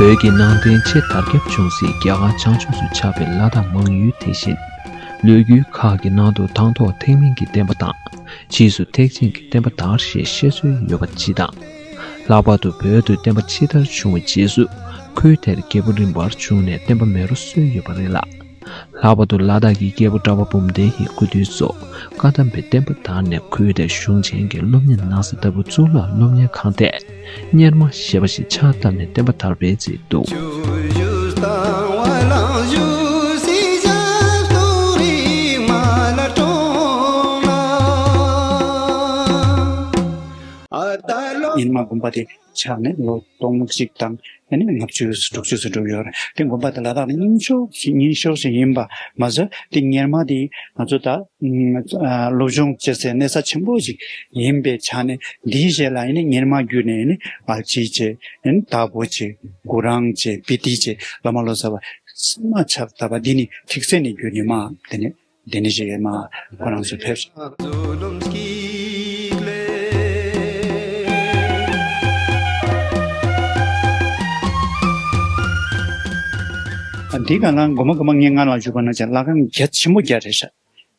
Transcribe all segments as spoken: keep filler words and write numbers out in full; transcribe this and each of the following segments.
བོད་ཀྱི་ནང་བསྟན་ཆེས་དར་ཁྱབ་བྱུང་སའི་རྒྱ་གར་བྱང་ཕྱོགས་སུ་ཆགས་པའི་ལ་དྭགས་མང་ཡུལ་དེ་བཞིན། ལོ་རྒྱུས་ཁག་གི་ནང་དུ་དང་ཐོག་ཐེག་དམན་གྱི་བསྟན་པ་དང་། ཕྱིས་སུ་ཐེག་ཆེན་གྱི་བསྟན་པ་དར་ཞེས་བཤད་སྲོལ་ཡོད་པ་སྤྱི་དང་། ལྷག་པར་དུ་བོད་དུ་བསྟན་པ་ཕྱི་དར་བྱུང་བའི་རྗེས་སུ། ཁུལ་དེར་རྒྱལ་པོ་རིམ་པར་བྱུང་ནས་བསྟན་པ་མེ་རོ་གསོས་ཡོད་པ་རེད་ལ། ལྷག་པར་དུ་ལ་དྭགས་ཀྱི་རྒྱལ་པོ་གྲགས་པ་འབུམ་ལྡན་གྱི་སྐུ་དུས་སུ་བཀའ་གདམས་པའི་བསྟན་པ་དར་ནས། ཁུལ་དེར་གཞུང་ཆེན་གྱི་སློབ་གཉེར་གནང་ས་ལྟ་བུ་གཙུག་ལག་སློབ་གཉེར་ཁང་དེ་གཉེར་མ་ཞེས་པ་ཞིག་ཕྱག་བཏབ་ནས་བསྟན་པ་དར་སྤེལ་མཛད་འདུག། གཉེར་མ་དགོན་པ་དེ་ཆགས་ནས་ལོ་སྟོང་གཅིག་དང་ཨ་ནི་ལྔ་བཅུ་དྲུག་ཅུ་ཙམ་འགྲོ་གི་ཡོད་རེད། དེ་དགོན་པ་དེ་ལ་དྭགས་ནས་རྙིང་ཤོས་ཤིག་རྙིང་ཤོས་ཤིག་ཡིན་པ་མ་ཟད། དེ་གཉེར་མ་དེ་ང་ཚོ་ད་ཨ་སློབ་སྦྱོང་བྱེད་སའི་གནས་ས་ཆེན་པོ་ཞིག་ཡིན་པའི་ཆ་ནས། འདིའི་རྗེས་ལ་ཨ་ནི་གཉེར་མ་བརྒྱུད་ནས་ཨ་ནི་ཨལ་ཅི་བྱས། ཨ་ནི་དྭགས་པོ་བྱས། གུ་རང་བྱས། བི་ཏི་བྱས། བླ་མ་ལོ་ཙཱ་བ་ཚང་མ་ཕྱག་བཏབ་པ་འདི་ནི་ཐིག་ཚད་ནས་བརྒྱུད་ནས་མ་དེ་ནས། དེ་ནས་ཞིག་མ་ཁོ་རང་ཚོ་ཕེབས། འདི་ག་ལ་མགོ་མ་མགོ་མ་ངས་སྔར་ལ་ཞུས་པ་ནང་བཞིན་ལྷ་ཁང་རྒྱ་ཆེན་པོ་རྒྱ་རེད་ཤག།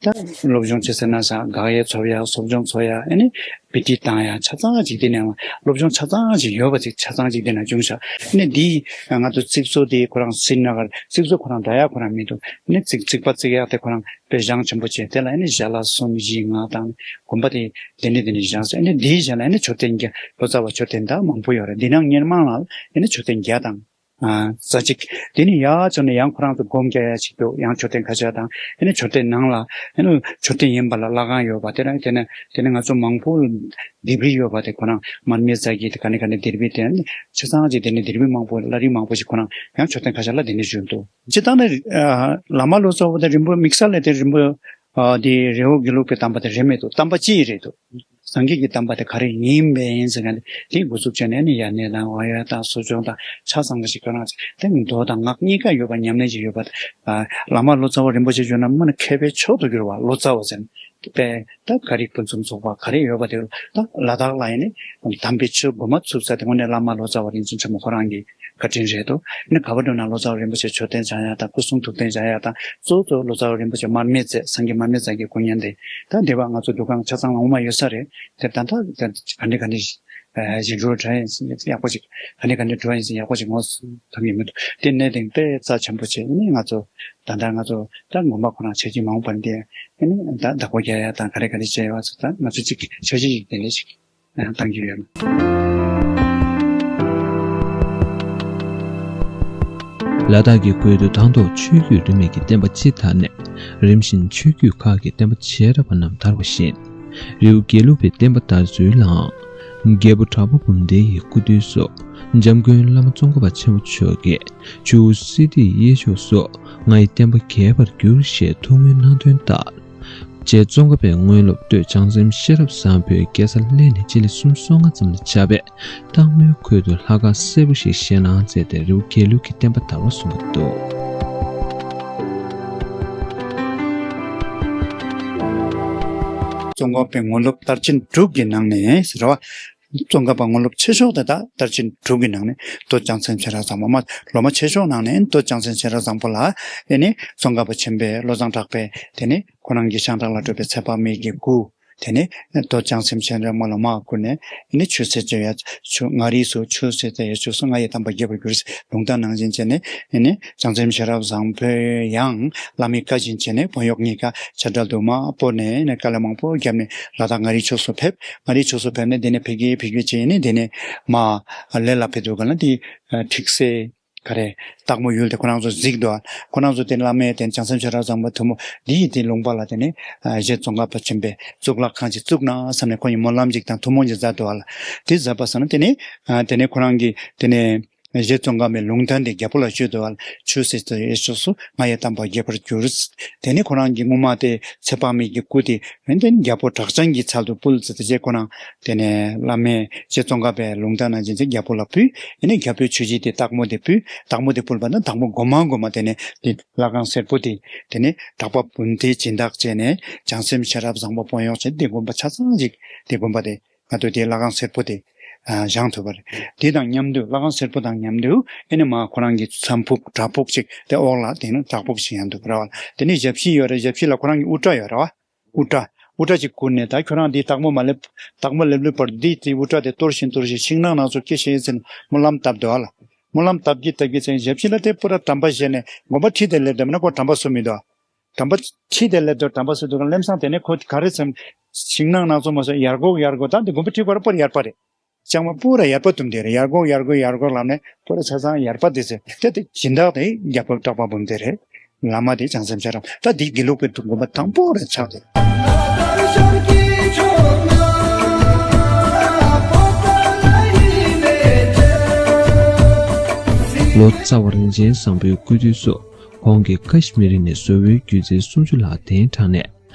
ད་སློབ་སྦྱོང་བྱེད་ཟེར་ན་ས་དགག་དབྱེ་ཚོགས་ཡ་སློབ་སྦྱོང་ཚོགས་ཡ་ཨ་ནི་བི་ཏི་བཏང་ཡ་ཆ་ཚང་ཅིག་དེ་ནས་སློབ་སྦྱོང་ཆ་ཚང་ཅིག་ཡོད་པ་ཅིག་ཆ་ཚང་ཅིག་དེ་ན་བྱུང་ཤག། ཨ་ནི་འདི་ང་ཚོ་རྩིག་བཟོ་དེ་ཁོ་རང་སྲིད་ན་གར་རྩིག་བཟོ་ཁོ་རང་འདྲ་ཡ་ཁོ་རང་མི་འདུག། ཨ་ནི་རྩིག་རྩིག་པ་རྩིག་ཡ་དེ་ཁོ་རང་དཔེ་བཞེངས་ཆེན་པོ་བྱས། དེ་ལ་ཨ་ནི་ཞལ་ལག་གསུམ་བཞི་ལྔ་དང་དགོན་པ་དེ་དེ་ནས་དེ་ནས་བཞེངས་སོ། ཨ་ནི་འདིའི་གཞན་ལ་ཨ་ནི་མཆོད་རྟེན་བརྒྱ། ལོ་ཙཱ་བ་མཆོད་རྟེན་དང་མང་པོ་ཡོད་རེད། འདི་ནང་གཉེར་མ་ལ་ཨ་ནི་མཆོད་རྟེན་བརྒྱ་དང་ཨ་རྩ་གཅིག། དེ་ནས་ཡར་བྱོན་ནས་ཡང་ཁོ་རང་ཚོ་སྒོམ་རྒྱག་ཡ་ཅིག་འདུག། ཡང་མཆོད་རྟེན་ཁ་ཤས་དང་ཨ་ནི་མཆོད་རྟེན་ནང་ལ་ཨ་ནི་མཆོད་རྟེན་ཡིན་པ་ལ་ལྷ་ཁང་ཡོད་པ་དེ་རང་དེ་ནས་དེ་ནས་ང་ཚོ་མང་པོ་ལྡེབས་རིས་ཡོད་པ་དེ་ཁོ་རང་མར་མེ་མཛད་ཀྱི་དེ་ག་ནས་ག་ནས་ལྡེབས་རིས་དེ་ཆ་ཚང་ཅིག་དེ་ནས་ལྡེབས་རིས་མང་པོ་བླ་རིས་མང་པོ་ཞིག་ཁོ་རང་ཡང་མཆོད་རྟེན་ཁ་ཤས་ལ་དེ་ནས་བཞུགས་འདུག། སྤྱིར་བཏང་ནས་ཨ་བླ་མ་ལོ་ཙཱ་བ་དང་རིན་པོ་དམིགས་བསལ་ལས་དེ་རིན་པོ་ཨ་དེ་རི་བོ་དགེ་ལུགས་པའི་གདམས་པ་དེ་རེད་མི་འདུག། གདམས་པ་གཅིག་རེད་འདུག། སངས་རྒྱས་ཀྱི་གདམས་པ་དེ་ག་རེ་ཡིན་པས་ཡིན་ཟེར་མཁན་དེ་འགོ་ཚུགས་བྱས་ནས་ནི་ཡར་ནས་དང་དབང་ཡོད་དང་གསོ་སྦྱོང་དང་ཆ་ཚང་བ་ཞིག་ཁོ་རང་ཚོ་དེ་མདོ་དང་སྔགས་གཉིས་ཀ་ཡོད་པ་ཉམས་ལེན་ཞིག་ཡོད་པ། ཨ་བླ་མ་ལོ་ཙཱ་བ་རིན་པོ་ཆེ་བརྗོད་ན་མ་ནི་མཁས་པའི་མཆོག་ཏུ་གྱུར་པ་ལོ་ཙཱ་བ་ཟེར་ནས་དཔེ་ད་ག་རེ་ཕུན་སུམ་ཚོགས་པ་ག་རེ་ཡོད་པ་དེ་ད་ལ་དྭགས་ལ་ཡིན་ནི་དམ་པའི་ཆོས་འགོ་མ་ཚུགས་ས་དེ་དངོས་གནས་བླ་མ་ལོ་ཙཱ་བ་རིན་ཆེན་ཕྲ་མོ་ཁོ་རང་གི་བཀའ་དྲིན་རེད་འདུག། ནི་ག་པར་འགྲོ་ན་ལོ་ཙཱ་བ་རིན་པོ་ཆེ་མཆོད་རྟེན་བཞེངས་ཡ་དང་སྐུ་གསུང་ཐུགས་རྟེན་བཞེངས་ཡ་དང་གཙོ་བོ་ལོ་ཙཱ་བ་རིན་པོ་ཆེ་མར་མེ་མཛད། སངས་རྒྱས་མར་མེ་མཛད་ཀྱི་སྐུ་བརྙན་དེ་ད་སྡེ་པ་ང་ཚོ་འདུ་ཁང་ཆ་ཚང་ལ་ངོ་མ་ཡོད་ས་རེད། དེ་ད་ལྟ་ག་འདྲ་ག་འདྲ་ཞིག་འགྲོ་དྲན་ཡིན་ཡག་པོ་ཞིག་ག་འདྲ་ག་འདྲ་འགྲོ་ཡིན་ཡག་པོ་ཞིག་ངོ་ཐུབ་ཀྱི་མི་འདུག། དེ་གནད་དེ་དཔེ་རྩ་ཆེན་པོ་བྱས་ནི་ང་ཚོ་ད་ལྟ་ང་ཚོ་ད་དགོན་པ་ཁོ་རང་བྱས་རྗེས་མ་འོངས་པར་འདི་ནི་ད་བདག་པོ་རྒྱག་ཡ་དང་ག་རེ་ག་རེ་བྱས་ཡོད་ཚོ་ད་ང་ཚོ་གཅིག་འཆར་གཞི་ཞིག་དེ་འདྲ་ཞིག་གཏང་གི་ཡོད། ལ་དྭགས་ཀྱི་ཁུལ་དུ་དང་ཐོག་ཆོས་བརྒྱུད་རིས་མེད་ཀྱི་བསྟན་པ་སྤྱི་དར་ནས། རིམ་བཞིན་ཆོས་བརྒྱུད་ཁག་གི་བསྟན་པ་བྱེ་བྲག་པ་རྣམས་དར་བ་བཞིན། རི་བོ་དགེ་ལུགས་པའི་བསྟན་པ་དར་ཚུལ་ལའང་། རྒྱལ་པོ་གྲགས་པ་འབུམ་ལྡན་གྱི་སྐུ་དུས་སུ། འཇམ་མགོན་བླ་མ་ཙོང་ཁ་པ་ཆེན་པོ་མཆོག་གིས། ཆུ་བོ་སིདྡྷིའི་གཡས་ཕྱོགས་སུ། ང་ཡི་བསྟན་པ་རྒྱས་པར་འགྱུར་ཞེས་ཐུགས་སྨོན་གནང་དོན་ལྟར། རྗེ་ཙོང་ཁ་པའི་དངོས་སློབ་སྟོད་བྱང་སེམས་ཤེས་རབ་བཟང་པོའི་རྒྱལ་ས་གླེ་ནས་སྤྱི་ལེ་སུམ་སོ་ལྔ་ཙམ་ལ་ཁྱབ་པའི་སྟག་མོའི་ཁུལ་དུ་ལྷ་ཁང་སེར་པོ་ཞིག་བཞེངས་གནང་མཛད་དེ། རི་བོ་དགེ་ལུགས་ཀྱི་བསྟན་པ་དར་བ་གསུངས་པ་འདུག། ཙོང་ཁ་པའི་དངོས་སློབ་དར་ཆེན་དྲུག་གི་ནང་ནས་ཟེར་བ། ཙོང་ཁ་པ་དངོས་སློབ་ཆེ་ཤོས་དེ་དག་དར་ཆེན་དྲུག་གི་ནང་ནས་སྟོད་བྱང་སེམས་ཤེས་རབ་བཟང་པོ་མ་སློབ་མ་ཆེ་ཤོས་ནང་ནས་སྟོད་བྱང་སེམས་ཤེས་རབ་བཟང་པོ་ལ་ཨེ་ནི་ཙོང་ཁ་པ་ཆེན་པོས་བློ་བཟང་གྲགས་པས་དེ་ནི་ཁོ་རང་གི་ཤང་ཀྲག་ལ་སྤྲོད་པའི་ཚེ་དཔག་མེད་ཀྱི་སྐུ། དེ་ནས་སྟོད་བྱང་སེམས་ཤེས་རབ་མ་ལ་མ་བསྐུར་ནས་ནི་ཆོས་ཟེར་བྱ་ཡ་ཆུ་མངའ་རིས་སུ་ཆོས་ཟེར་བྱ་ཡ་ཆོས་སུ་ང་ཡི་དམ་པ་རྒྱས་པར་གྱུར། ལུང་བསྟན་ནང་བཞིན་བྱས་ནས་ནི་བྱང་སེམས་ཤེས་རབ་བཟང་པོས་ཡང་བླ་མའི་བཀའ་བཞིན་བྱས་ནས་བོན་གཡོག་གཉིས་ཀ་བྱ་བྲལ་དུ་མ་སྤོར་ནས་ནི་དཀའ་ལས་མང་པོ་བརྒྱབ་ནས་ལ་དྭགས་མངའ་རིས་ཕྱོགས་སུ་ཕེབས། མངའ་རིས་ཕྱོགས་སུ་ཕེབས་ནས་དེ་ནས་ཕ་གིར་ཕ་གིར་བྱས་ནས་དེ་ནས་མ་ལས་ལ་ཕེབས་དུས་ག་ལ་དེ་ཁྲིག་སེ། ག་རེ། སྟག་མོ་ཡུལ་དེ་ཁོ་རང་ཚོ་གཟིགས་འདུག། ཁོ་རང་ཚོ་དེ་བླ་མའི་དེ་བྱང་སེམས་ཤེས་རབ་བཟང་པོ་ཐུན་མོང་འདི་ཡི་དེ་ལུང་པ་ལ་དེ་ནས་རྗེ་ཙོང་ཁ་པ་ཆེན་པོས་གཙུག་ལག་ཁང་ཅིག་བཙུགས་ན་བསམ་ནས་ཁོ་ཡི་སྨོན་ལམ་ཅིག་དང་ཐུགས་སྨོན་ཅིག་མཛད་འདུག་ལ། དེ་མཛད་པ་སོང་ན་དེ་ནས་དེ་ནས་ཁོ་རང་གིས་དེ་ནས་རྗེ་ཙོང་ཁ་པའི་ལུང་བསྟན་དེ་རྒྱལ་པོ་ལ་ཞུས་འདུག་ལ། ཆོས་ཟེར་བྱ་ཡི་ཕྱོགས་སུ་ང་ཡི་དམ་པ་རྒྱས་པར་གྱུར། དེ་ནས་ཁོ་རང་གི་སྔོན་མ་དེ་ཚེ་དཔག་མེད་ཀྱི་སྐུ་དེ། འོན་ཏེ་རྒྱལ་པོ་གྲགས་ཅན་གྱི་ཚལ་དུ་ཕུལ་ཟེར་ཏེ་རྗེ་ཁོ་རང་དེ་ནས་བླ་མས་རྗེ་ཙོང་ཁ་པའི་ལུང་བསྟན་ནང་བཞིན་རྗེ་རྒྱལ་པོ་ལ་ཕུལ། ཨེ་ནས་རྒྱལ་པོའི་ཆོས་གཞིས་དེ་སྟག་མོ་དེ་ཕུལ། སྟག་མོ་དེ་ཕུལ་བ་ན་སྟག་མོ་གོང་མ་གོང་མ་དེ་ནས་དེ་ལྷ་ཁང་སེར་པོ་དེ་དེ་ནས་གྲགས་པ་འབུམ་ལྡན་སྦྱིན་བདག་བྱས་ནས་བྱང་སེམས་ཤེས་རབ་བཟང་པོ་དཔོན་གཡོག་བྱས་དེ་དགོན་པ་ཆ་ཚང་ཅིག་དེ་དགོན་པ་དེ་ང་ཚོ་དེ་ལྷ་ཁང་སེར་པོ་དེ་ ཨ་བཞེངས་ཐུབ་པ་རེད། དེ་དང་མཉམ་དུ་ལྷ་ཁང་སེར་པོ་དང་མཉམ་དུ་ཨེ་ནི་མ་ཁོ་རང་གི་མཚམས་ཕུག་བྲག་ཕུག་ཅིག་དེ་འོག་ལ་དེ་ནི་བྲག་ཕུག་ཅིག་ཡང་འདུག་ར་བ། དེ་ནི་ཞབས་ཕྱི་ཡོད་རེད། ཞབས་ཕྱི་ལ་ཁོ་རང་གི་དབུ་སྐྲ་ཡོད་ར་བ། དབུ་སྐྲ། དབུ་སྐྲ་ཅིག་བསྐུར་ནས་ད་ཁྱོད་རང་འདི་སྟག་མོ་མ་སླེབས། སྟག་མོ་སླེབས་སླེབས་བར་འདི་དེ་དབུ་སྐྲ་དེ་གཏོར་བཞིན་གཏོར་བཞིན་ཤིང་ནགས་ནགས་ཚོ་སྐྱེ་ཤེས་ཟིན་སྨོན་ལམ་བཏབ་འདུག་ཨ་ལ། སྨོན་ལམ་བཏབ་ཀྱི་བཏབ་ཀྱི་ཚེ་ཞབས་ཕྱི་ལ་དེ་པུ་ར་དམ་པ་བཞེས་ནས་དགོན་པ་ཁྲི་དེ་སླེབས་འདུག་མིན་ན་ཁོ་དམ་པ་སུ་མི་འདུག་དམ་པ་ཁྲི་དེ་སླེབས་འདུག་དམ་པ་སུ་འདུག་ག་སླེབས་སང་དེ་ནས་ཁོ་ག་རེ་ཚེམ། ཤིང་ནགས་ནགས་ཚོ་མ་སོ་ཡར་སྒོག་ཡར་སྒོག་ད་འདི་དགོན་པ་ཁྲི་བར་པར་ཡར་པ་རེད། ལྕང་མ་པུ་ར་ཡར་པ་དུམ་དེ་རེད། ཡར་སྒོག་ཡར་སྒོག་ཡར་སྒོག་ལབ་ནས་པུ་ར་ཆ་ཚང་ཡར་པ་དེ་ཚེ་དེ་དེ་སྦྱིན་བདག་དེ་རྒྱལ་པོ་གྲགས་པ་འབུམ་དེ་རེད། བླ་མ་དེ་བྱང་སེམས་ཤ་རམ་ད་འདི་དགེ་ལུགས་པའི་དགོན་པ་དང་པོ་རེད་ཆགས་ཏེ། ལོ་ཙཱ་བ་རིན་ཆེན་བཟང་པོའི་སྐུ་དུས་སུ་ཁོང་གིས་ཀ་ཤི་མིར་ནས་བཟོ་བོའི་སྒྱུ་རྩལ་སུམ་ཅུ་ལྷག་གདན་དྲངས་ནས།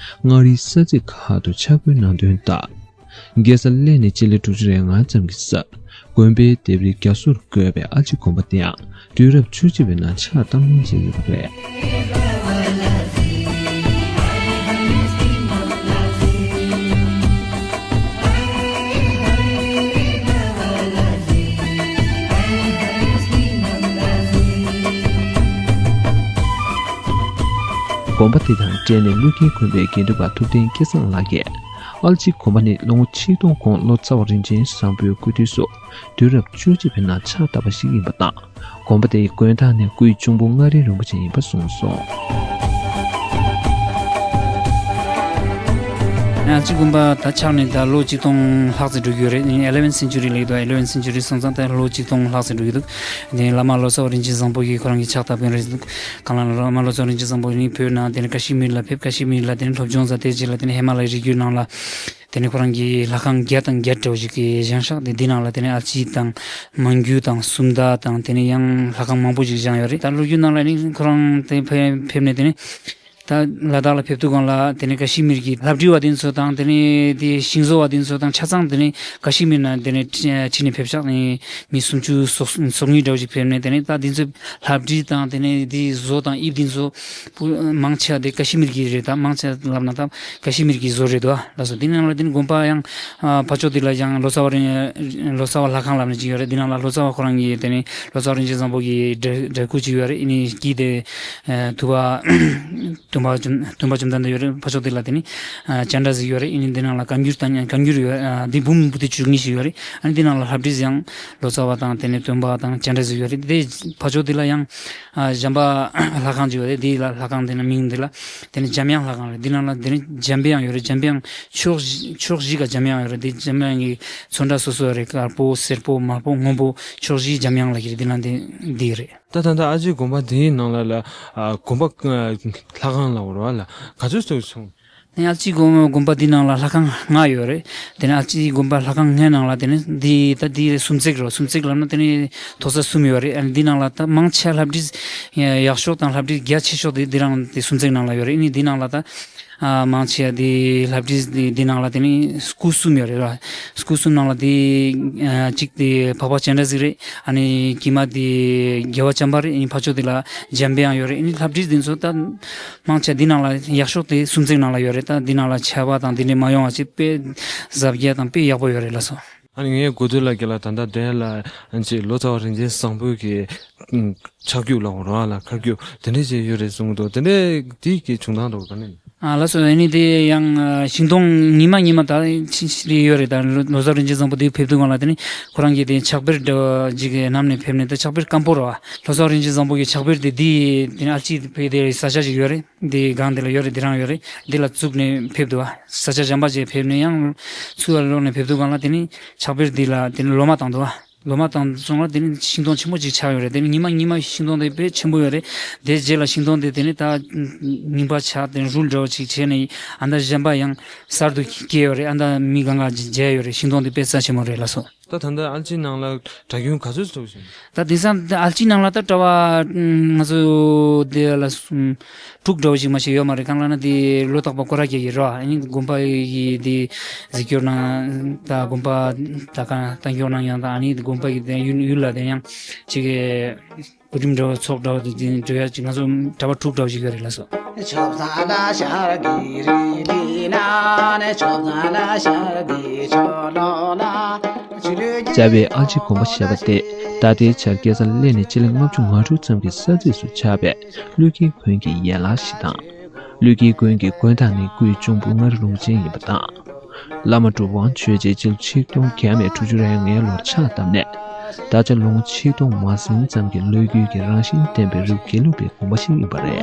མངའ་རིས་ས་ཚིགས་ཁག་ཏུ་ཕྱག་དཔེ་གནང་དོན་ལྟར། རྒྱལ་ས་གླེ་ནས་སྤྱི་ལེ་དྲུག་ཅུ་རེ་ལྔ་ཙམ་གྱི་སར་དགོན་པའི་ལྡེབས་རིས་རྒྱ་བཟོར་བཀོད་པའི་ཨ་ལྕེ་དགོན་པ་དེའང་དུས་རབས་བཅུ་གཅིག་པའི་ནང་ཕྱག་བཏབ་གནང་བྱས་ཡོད་པ་རེད། དགོན་པ་དེ་དང་འབྲེལ་ནས་ཀླུ་རྒྱལ་དགོན་པའི་དགེ་འདུན་པ་ཐུབ་བསྟན་སྐལ་བཟང་ལགས་ཀྱིས། ཨལ་ཅི་དགོན་པ་ནི་ལོ་ངོ་ཆིག་སྟོང་གོང་ལོ་ཙཱ་བ་རིན་ཆེན་བཟང་པོའི་སྐུ་དུས་སུ་དུས་རབས་བཅུ་གཅིག་པའི་ནང་ཕྱག་བཏབ་པ་ཞིག་ཡིན་པ་དང་། དགོན་པ་དེའི་དགོན་བདག་ནི་སྐུའི་གཅུང་པོ་མངའ་རིས་རིན་པོ་ཆེ་ཡིན་པ་གསུངས་སོང་། ཨལ་ཅི་དགོན་པ་ད་ཆགས་ནས་ད་ལོ་ཆིག་སྟོང་ལྷག་ཙམ་འགྲོ་གི་ཡོད་རེད། eleventh century ལབ་ཀྱི་འདུག eleventh century སོང་ཙང་ད་ལོ་ཆིག་སྟོང་ལྷག་ཙམ་འགྲོ་གི་འདུག་དེ་བླ་མ་ལོ་ཙཱ་བ་རིན་ཆེན་བཟང་པོ་གིས་ཁོ་རང་གི་ཕྱག་བཏབ་པའི་རེད་འདུག་གང་ལ་ལ་བླ་མ་ལོ་ཙཱ་བ་རིན་ཆེན་བཟང་པོ་ནི་བོད་ནང་དེ་ནས་ཀ་ཤི་མིར་ལ་ཕེབས། ཀ་ཤི་མིར་ལ་དེ་ནས་སློབ་སྦྱོང་མཛད། དེ་རྗེས་ལ་དེ་ནས་ཧི་མ་ལ་ཡའི་རི་རྒྱུད་ནང་ལ་དེ་ནས་ཁོ་རང་གི་ལྷ་ཁང་བརྒྱ་དང་བརྒྱད་འདྲ་བོ་ཞིག་གི་བཞེངས་ཤག་དེ་འདི་ནང་ལ་དེ་ནས་ཨལ་ཅི་དང་མང་རྒྱུད་དང་སུམ་མདའ་དང་དེ་ནས་ཡང་ལྷ་ཁང་མང་པོ་ཞིག་བཞེངས་ཡོད་རེད། ད་ལོ་རྒྱུས་ནང་ལ་ནི་ཁོ་རང་དེ་ཕེབས་ཕེབས་ནས་དེ་ནས་ད་ལ་དྭགས་ལ་ཕེབས་དུས་སྒང་ལ་དེ་ནས་ཀ་ཤི་མིར་གྱི་ལྷ་བྲིས་པ་དེ་ཚོ་དང་དེ་ནས་དེ་ཤིང་བཟོ་བ་དེ་ཚོ་དང་ཆ་ཚང་དེ་ནས་ཀ་ཤི་མིར་ནང་དེ་ནས་ཁྲིད་ནས་ཕེབས་ཤག་ནས་མི་སུམ་ཅུ་སོ་སོ་གཉིས་འདྲ་བོ་ཞིག་ཕེབས་ནས་དེ་ནས་ད་དེ་ཚོ་ལྷ་བྲིས་དང་དེ་ནས་དེ་བཟོ་དང་དབྱིབས་དེ་ཚོ་པུ་མང་ཆེ་བ་དེ་ཀ་ཤི་མིར་གྱི་རེད། ད་མང་ཆེ་བ་ལབ་ན་ད་ཀ་ཤི་མིར་གྱི་བཟོ་རེད་དོ་ལགས་སོ། དེ་ནང་ལ་དེ་ནས་དགོན་པ་ཡང་ཨ་ཕ་ཕྱོགས་དེ་ལ་ཡང་ལོ་ཙཱ་བ་རིན་ལོ་ཙཱ་བ་ལྷ་ཁང་ལབ་ནས་ཅིག་ཡོད་རེད། དེ་ནང་ལ་ལོ་ཙཱ་བ་ཁོ་རང་གི་དེ་ནས་ལོ་ཙཱ་བ་རིན་ཆེན་བཟང་པོ་གི་འདྲ་འདྲ་སྐུ་ཅིག་ཡོད་རེད། ཨ་ནི་དཀྱིལ་དེ་ཨ་དུ་བ་སྟོན་པ་བཅོམ་སྟོན་པ་བཅོམ་ལྡན་འདས་ཡོད་རེད། ཕ་ཕྱོགས་དེ་ལ་དེ་ནི་ཨ་སྤྱན་རས་གཟིགས་ཡོད་རེད། ཨ་ནི་དེ་ནང་ལ་བཀའ་འགྱུར་དང་བཀའ་འགྱུར་ཡོད། ཨ་དེ་འབུམ་པོ་ཏི་བཅུ་གཉིས་ཤིག་ཡོད་རེད། ཨ་ནི་དེ་ནང་ལ་ལྷ་བྲིས་ཡང་ལོ་ཙཱ་བ་དང་དེ་ནས་སྟོན་པ་དང་སྤྱན་རས་གཟིགས་ཡོད་རེད། དེ་ཕ་ཕྱོགས་དེ་ལ་ཡང་ཨ་བྱམས་པ་ལྷ་ཁང་ཅིག་ཡོད་རེད། དེ་ལ་ལྷ་ཁང་དེ་ནི་མིང་དེ་ལ་དེ་ནི་འཇམ་དབྱངས་ལྷ་ཁང་རེད། དེ་ནང་ལ་དེ་ནི་འཇམ་པའི་དབྱངས་ཡོད་རེད། འཇམ་པའི་དབྱངས་ཕྱོགས་བཞི་ཕྱོགས་བཞི་ག་འཇམ་དབྱངས་ཡོད་རེད། དེ་འཇམ་དབྱངས་ཀྱི་ཚོན་ཁྲ་སོ་སོ་ཡོད་རེད། དཀར་པོ་སེར་པོ་དམར་པོ་སྔོན་པོ་ཕྱོགས་བཞི་འཇམ་དབྱངས་ལབ་ཀྱི་རེད། དེ་ནང་དེ་འདི་རེད། ད་ད་ལྟ་ཨ་ཅེ་དགོན་པ་དེའི་ནང་ལ་ལ་ཨ་དགོན་པ་ཨ་ལྷ་ཁང་ལ་འོར་བ་ལ་ག་ཚོད་ཙམ་སོང་། ཨ་ཅེ་དགོན་དགོན་པ་འདི་ནང་ལ་ལྷ་ཁང་ལྔ་ཡོད་རེད། དེ་ནས་ཨ་ཅེ་དགོན་པ་ལྷ་ཁང་ལྔའི་ནང་ལ་དེ་ནས་འདི་ད་འདི་རེད། སུམ་བརྩེགས་རོ། སུམ་བརྩེགས་ལབ་ན་དེ་ནས་མཐོ་ས་གསུམ་ཡོད་རེད། ཨ་འདི་ནང་ལ་ད་མང་ཆེ་ལྷ་བྲིས་ཡག་ཤོས་དང་ལྷ་བྲིས་རྒྱ་ཆེ་ཤོས་དེ་འདི་རང་དེ་སུམ་བརྩེགས་ནང་ལ་ཡོད་རེད། ཨ་ནི་འདི་ནང་ལ་ད་ཨ་མང་ཆེ་དེ་ལྷ་བྲིས་དེ་འདི་ནང་ལ་དེ་ནི་སྐུ་གསུམ་ཡོད་རེད་ར། སྐུ་གསུམ་ནང་ལ་དེ་ཨ་གཅིག་དེ་འཕགས་པ་སྤྱན་རས་གཟིགས་རེད། ཨ་ནི་དཀྱིལ་མ་དེ་རྒྱལ་བ་བྱམས་པ་རེད། ཨ་ནི་ཕ་ཕྱོགས་དེ་ལ་འཇམ་པའི་དབྱངས་ཡོད་རེད། ཨ་ནི་ལྷ་བྲིས་དེ་ཚོ་ད་མང་ཆེ་འདི་ནང་ལ་ཡག་ཤོས་དེ་སུམ་བརྩེགས་ནང་ལ་ཡོད་རེད། ད་འདི་ནང་ལ་ཆར་པ་དང་དེ་འདྲ་མ་ཡོང་བ་ཅིག་དཔེ་གཟབ་རྒྱས་དང་དཔེ་ཡག་པོ་ཡོད་རེད་ལགས་སོ། ཨ་ནི་ངས་གོ་ཐོས་ལ་རྒན་ལགས་ད་ལྟ་དེ་ལ་ཅིག་ལོ་ཙཱ་བ་རིན་ཆེན་བཟང་པོའི་གི་ཨུམ་ཕྱག་རྒྱུགས་ལ་འོ་ར་ལ་ཁ་རྒྱུགས་དེ་འདྲས་བྱས་ཡོད་རེད་གསུངས་འདུག་དེ་འདྲས་དེའི་གི་བྱུང་སྟངས་འདྲ་བོ་ག་ནས། ཨ་ལགས་སོ། ཨ་ནི་དེ་ཡང་ཨ་ཤིང་སྡོང་ཉི་མ་ཉི་མ་ད་ཕྱིན་ཞིག་རེད་ཡོད་རེད། ད་ལོ་ལོ་ཙཱ་རིན་ཆེན་བཟང་པོ་དེ་ཕེབས་དུས་སྒང་ལ་དེ་ནི་ཁོ་རང་གི་དེ་ཕྱག་དཔེ་འདྲ་བ་ཅིག་གི་བསྣམས་ནས་ཕེབས་ནས། ད་ཕྱག་དཔེ་སྐམ་པོ་རེད་བ། ལོ་ཙཱ་རིན་ཆེན་བཟང་པོ་གི་ཕྱག་དཔེ་དེ་དེ་དེ་ནི་ཨལ་ཅི་ཕེབས་དེ་ས་ཆ་ཞིག་ཡོད་རེད། འདི་སྒང་འདི་ལ་ཡོད་རེད། འདི་རང་ཡོད་རེད། འདི་ལ་བཙུགས་ནས་ཕེབས་འདུག་བ། ས་ཆ་གཞན་པ་ཅིག་ཕེབས་ནས་ཡང་ཚུར་ལ་ལོག་ནས་ཕེབས་དུས་སྒང་ལ་དེ་ནི་ཕྱག་དཔེ་འདི་ལ་དེ་ནི་ལོ་མ་བཏང་འདུག་བ། ལོ་མ་བཏང་སོང་ལ་དེ་ནི་ཤིང་སྡོང་ཆེན་པོ་ཅིག་ཆགས་ཡོད་རེད། དེ་ནི་ཉི་མ་ཉི་མ་ཤིང་སྡོང་དེ་དཔེ་ཆེན་པོ་ཡོད་རེད། དེ་རྗེས་ལ་ཤིང་སྡོང་དེ་དེ་ནི་ད་རྙིང་པ་ཆགས་དེ་རུལ་འདྲ་བོ་ཅིག་བྱས་ནས་ཨ་ད་གཞན་པ་ཡང་གསར་དུ་སྐྱེས་ཡོད་རེད། ཨ་ད་མི་གང་ག་མཇལ་ཡོད་རེད། ཤིང་སྡོང་དེ་དཔེ་རྩ་ཆེན་པོ་རེད་ལགས་སོ། ད་ད་ལྟ་ཨལ་ཅི་ནང་ལ་གྲྭ་རྒྱུན་ག་ཚོད་ཙམ་ཞིག་ད་དེང་སང་ཨལ་ཅི་ནང་ལ་ད་གྲྭ་པ་ང་ཚོ་དེ་ལ་དྲུག་འདྲ་བོ་ཞིག་མ་ཞིག་ཡོད་མ་རེད། གང་ལབ་ན་དེ་ལོ་རྟག་པར་སྐོར་ར་རྒྱག་གི་རེད་བ། ཨ་ནི་དགོན་པ་ཡི་དེ་གཟིགས་སྐྱོར་གནང་ད་དགོན་པ་ད་གང་གཏན་འཁྱོངས་གནང་ཡང་ད་ཨ་ནི་དགོན་པ་ཡི་དེ་ཡུལ་ཡུལ་ལ་དེ་ཡང་ཅིག་གི་གོ་རིམ་འདྲ་བོ་ཚོགས་འདྲ་བོ་དེ་དེ་འགྲོ་ཡ་ཅིག་ང་ཚོ་གྲྭ་པ་དྲུག་འདྲ་བོ་ཞིག་ཡོད་རེད་ལགས་སོ། ཆོབ་ཚང་ལ་ཤར་གི་རི་ལི་ན་ནས་ཆོབ་ཚང་ལ་ཤར་གི་ཆོ་ལོ་ལ། རྩ་བའི་ཨ་ལྕེ་དགོན་པ་ཞེས་པ་དེ་ད་ལྟའི་ཆར་སྐྱེས་ས་གླེ་ནས་སྤྱི་ལེ་ལྔ་བཅུ་ང་དྲུག་ཙམ་གྱི་ས་ཚིགས་སུ་ཆགས་པའི་ཀླུ་འཁྱིལ་དགོན་གྱི་ཡན་ལག་ཞིག་དང་། ཀླུ་འཁྱིལ་དགོན་གྱི་དགོན་བདག་ནི་སྐུའི་གཅུང་པོ་མངའ་རིས་རིན་པོ་ཆེ་ཡིན་པ་དང་། བླ་མ་གྲུབ་དབང་ཆོས་རྗེས་སྤྱི་ལོ་ཆིག་སྟོང་བརྒྱ་མེད་དྲུག་ཅུ་རེ་ལྔའི་ལོར་ཕྱག་བཏབ་ནས། ད་ཆ་ལོ་ངོ་ཆིག་སྟོང་མ་ཟིན་ཙམ་གྱི་ལོ་རྒྱུས་ཀྱི་རང་བཞིན་ལྡན་པའི་རི་བོ་དགེ་ལུགས་པའི་དགོན་པ་ཞིག་ཡིན་པ་རེད།